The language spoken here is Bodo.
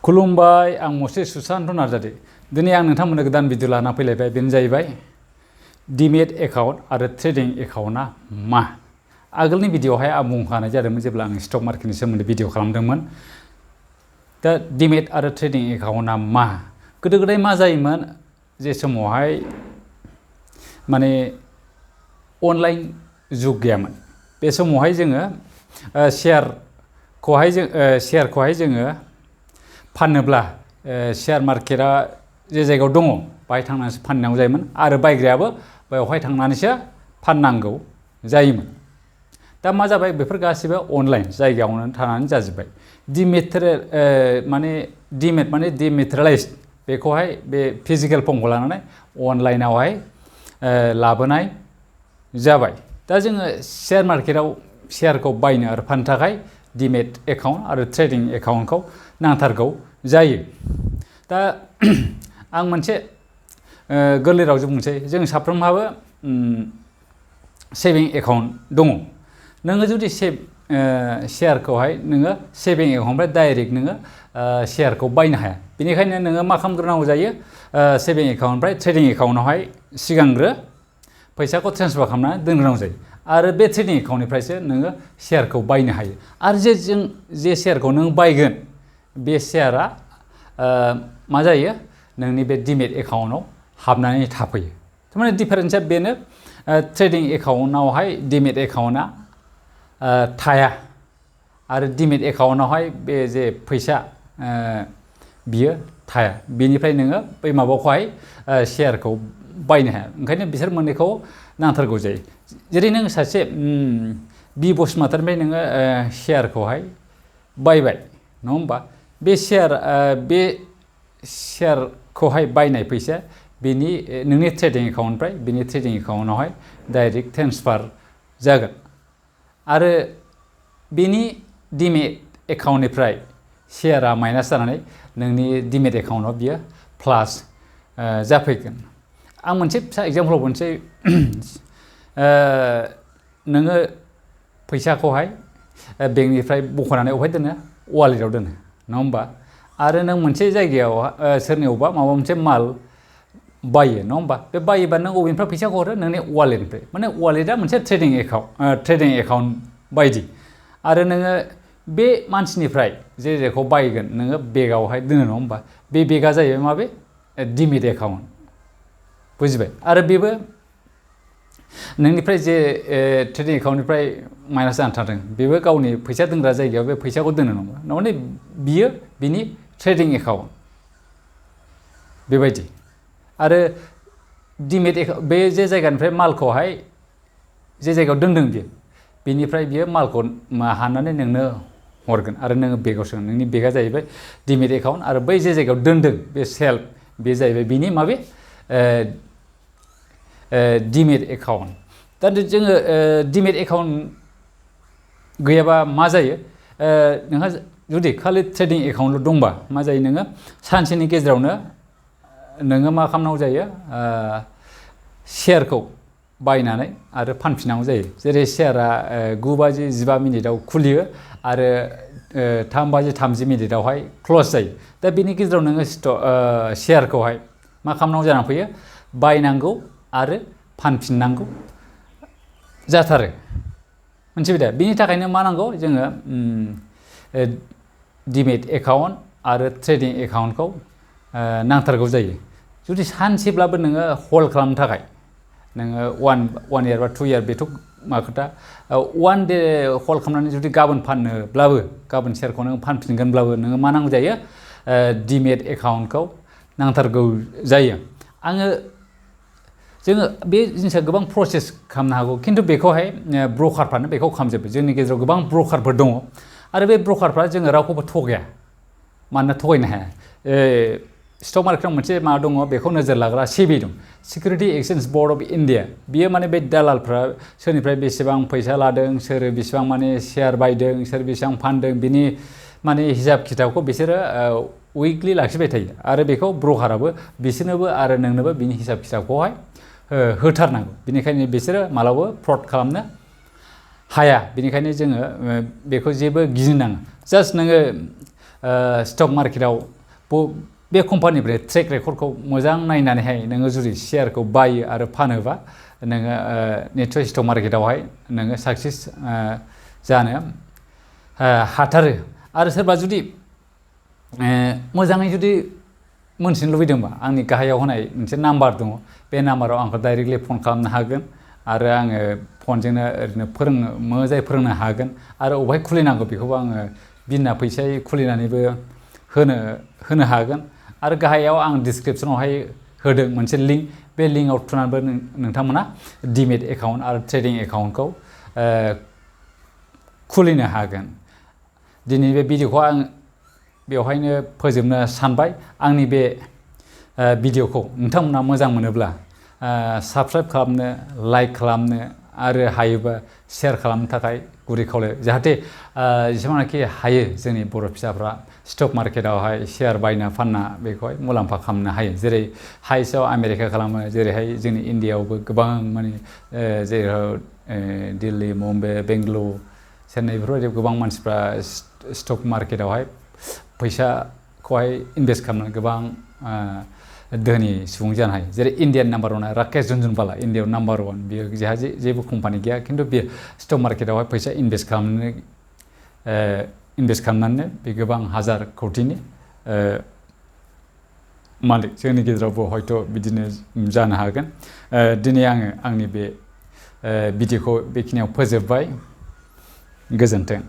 खुलुमबाय आं मसे सुशान्त नार्जारि दिनै आं नोंथांमोननो गोदान भिडिअ लाना फैलायबाय बेनो जाहैबाय डिमेट एकाउन्ट आरो ट्रेडिं एकाउन्टआ मा आगोलनि भिडिअआवहाय आं बुंखानाय जादोंमोन जेब्ला आं स्टक मार्केटनि सोमोन्दै भिडिअ खालामदोंमोन दा डिमेट आरो ट्रेडिं एकाउन्टआ मा गोदो गोदाय मा जायोमोन जे समावहाय माने अनलाइन जुग गैयामोन बे समावहाय जोङो शेयारखौहाय जोङो फाननोब्ला शेयार मार्केटआ जे जायगायाव दङ बाहाय थांनानैसो फाननांगौ जायोमोन आरो बायग्रायाबो बेवहाय थांनानैसो फाननांगौ जायोमोन दा मा जाबाय बेफोर गासिबो अनलाइन जायगायावनो थानानै जाजोब्बाय डिमेट माने डिमेटेरियलाइज्ड बेखौहाय बे फिजिकेल फर्मखौ लानानै अनलाइनावहाय लाबोनाय जाबाय दा जोङो शेयार मार्केटआव शेयारखौ बायनो आरो फाननो थाखाय डिमेट एकाउन्ट आरो ट्रेडिं एकाउन्टखौ नांथारगौ जायो दा आं मोनसे गोरलै रावजों बुंसै जों साफ्रोमहाबो सेभिं एकाउन्ट दङ नोङो जुदि शेयारखौहाय नोङो सेभिं एकाउन्टनिफ्राय डाइरेक्ट नोङो शेयारखौ बायनो हाया बेनिखायनो नोङो मा खालामग्रोनांगौ जायो सेभिं एकाउन्टनिफ्राय ट्रेडिं एकाउन्टआवहाय सिगांग्रो फैसाखौ ट्रेन्सफार खालामनानै दोनग्रोनांगौ जायो आरो बे ट्रेडिं एकाउन्टनिफ्रायसो नोङो शेयारखौ बायनो हायो आरो जे शेयारखौ नों बायगोन बे शेयारा मा जायो नोंनि बे डिमेट एकाउन्टआव हाबनानै थाफैयो थारमाने डिफारेन्सआ बेनो ट्रेडिं एकाउन्टआवहाय डिमेट एकाउन्टआ थाया आरो डिमेट एकाउन्टआवहाय बे जे फैसा बियो थाया बेनिफ्राय नोङो बै माबाखौहाय शेयारखौ बायनो हाया ओंखायनो बिसोर मोननैखौ नांथारगौ जायो जेरै नों सासे बि बसुमतारिनिफ्राय नोङो शेयारखौहाय बायबाय नङा होमबा बे शेयारखौहाय बायनाय फैसा बेनि नोंनि ट्रेडिं एकाउन्टनिफ्राय बेनि ट्रेडिं एकाउन्टआवहाय डाइरेक्ट ट्रेन्सफार जागोन आरो बेनि डिमेट एकाउन्टनिफ्राय शेयारा माइनास जानानै नोंनि डिमेट एकाउन्टआव बियो प्लास जाफैगोन आं मोनसे फिसा एग्जाम्पल बुंनोसै नोङो फैसाखौहाय बेंकनिफ्राय बख'नानै अबेहाय दोनो वालेटाव दोनो नङा होमबा आरो नों मोनसे जायगायाव सोरनियावबा माबा मोनसे माल बायो नङा होमबा बे बायोबा नों अबेनिफ्राय फैसाखौ हरो नोंनि वालेटनिफ्राय माने वालेटआ मोनसे ट्रेडिं एकाउन्ट बायदि आरो नोङो बे मानसिनिफ्राय जेखौ बायगोन नोङो बेगावहाय दोनो नङा होमबा बे बेगा जाहैबाय माबे डिमेट एकाउन्ट बुजिबाय आरो बेबो नोंनिफ्राय जे ट्रेडिं एकाउन्टनिफ्राय माइनास जानानै थादों बेबो गावनि फैसा दोनग्रा जायगायाव बे फैसाखौ दोनो नङा माने बियो बिनि ट्रेडिं एकाउन्ट बेबायदि आरो डिमेट बे जे जायगानिफ्राय मालखौहाय जे जायगायाव दोनदों बियो बेनिफ्राय बियो मालखौ हाननानै नोंनो हरगोन आरो नोङो बेगाव सोगोन नोंनि बेगा जाहैबाय डिमेट एकाउन्ट आरो बै जे जायगायाव दोनदों बे सेल्फ बे जाहैबाय बिनि माबे डिमेट एकाउन्ट दा जोङो डिमेट एकाउन्ट गैयाबा मा जायो नोंहा जुदि खालि ट्रेडिं एकाउन्टल' दंबा मा जायो नोङो सानसेनि गेजेरावनो नोङो मा खालामनांगौ जायो शेयारखौ बायनानै आरो फानफिननांगौ जायो जेरै शेयारा 9:15 मिनिटाव खुलियो आरो 3:30 क्लस जायो दा बेनि गेजेराव नोङो शेयारखौहाय मा खालामनांगौ जानानै फैयो बायनांगौ आरो फानफिननांगौ जाथारो मोनथिबाय दा बेनि थाखायनो मा नांगौ जोङो डिमेट एकाउन्ट आरो ट्रेडिं एकाउन्टखौ नांथारगौ जायो जुदि सानसेब्लाबो नोङो हल्ड खालामनो थाखाय नोङो 1 इयार बा 2 इयार बेथ' मा खोथा 1 डे हल्ड खालामनानै जुदि गाबोन फाननोब्लाबो गाबोन शेयारखौ नोङो फानफिनगोनब्लाबो नोङो मा नांगौ जायो डिमेट एकाउन्टखौ नांथारगौ जायो जोङो बे जिनिसा गोबां प्रसेस खालामनो हागौ खिन्थु बेखौहाय ब्रकारफ्रानो बेखौ खालामजोबो जोंनि गेजेराव गोबां ब्रकारफोर दङ आरो बे ब्रकारफ्रा जोङो रावखौबो थगाया मानोना थगायनो हाया स्टक मार्केटाव मोनसे माबा दङ बेखौ नोजोर लाग्रा सेबि दं security exchange board of India बियो माने बे दालालफ्रा सोरनिफ्राय बेसेबां फैसा लादों सोर बेसेबां माने शेयार बायदों सोर बेसेबां फानदों बिनि माने हिसाब खिथाबखौ बिसोरो उइकलि लाखिबाय थायो आरो बेखौ ब्रकाराबो बिसोरनोबो आरो नोंनोबो बिनि हिसाब खिथाबखौहाय होथारनांगौ बेनिखायनो बिसोरो मालाबाबो फ्रड खालामनो हाया बेनिखायनो जोङो बेखौ जेबो गिनो नाङा जास्ट नोङो स्टक मार्केटाव बे कम्पानिनिफ्राय ट्रेक रेकर्डखौ मोजां नायनानैहाय नोङो जुदि शेयारखौ बायो आरो फानोबा नोङो निश्चय स्टक मार्केटावहाय नोङो साक्सेस जानो हाथारो। आरो सोरबा जुदि मोजाङै जुदि मोनथिनो लुबैदोंबा आंनि गाहायाव होनाय मोनसे नाम्बार दङ, बे नाम्बाराव आंखौ डाइरेक्टलि फन खालामनो हागोन आरो आङो फनजोंनो ओरैनो मोजाङै फोरोंनो हागोन। आरो अबेहाय खुलिनांगौ बेखौबो आङो बिना फैसायै खुलिनानैबो होनो हागोन। आरो गाहायाव आं डिसक्रिपसनावहाय होदों मोनसे लिंक, बे लिंकआव थुनानैबो नोंथांमोना डिमेट एकाउन्ट आरो ट्रेडिं एकाउन्टखौ खुलिनो हागोन। दिनै बे भिडिअखौ आं बेवहायनो फोजोबनो सानबाय। आंनि बे भिडिअखौ नोंथांमोना मोजां मोनोब्ला साबस्क्राइब खालामनो, लाइक खालामनो आरो हायोबा शेयार खालामनो थाखाय गुरै खावलायो, जाहाथे जेसेबांनाखि हायो जोंनि बर' फिसाफ्रा स्टक मार्केटावहाय शेयार बायना फानना बेखौहाय मुलाम्फा खालामनो हायो। जेरै हाइस्टआव आमेरिका खालामो, जेरैहाय जोंनि इण्डियाआवबो गोबां माने जेराव दिल्ली, मुम्बाइ, बेंगलुरु, चेन्नाइ बेफोरबायदियाव गोबां मानसिफ्रा स्टक मार्केटावहाय फैसाखौहाय इनभेस्ट खालामनानै गोबां धोनि सुबुं जानो हायो। जेरै Indian number one Rakesh Jhunjhunwala, इण्डियाआव नाम्बार वान, बियो जेहा जेबो कम्पानि गैया, खिन्थु बियो स्टक मार्केटावहाय फैसा इनभेस्ट खालामनानै बे गोबां हाजार कौटिनि मालिक। जोंनि गेजेरावबो हयथ' बिदिनो जानो हागोन। दिनै आङो आंनि बे भिडिअखौ बेखिनियाव फोजोबबाय। गोजोन्थों।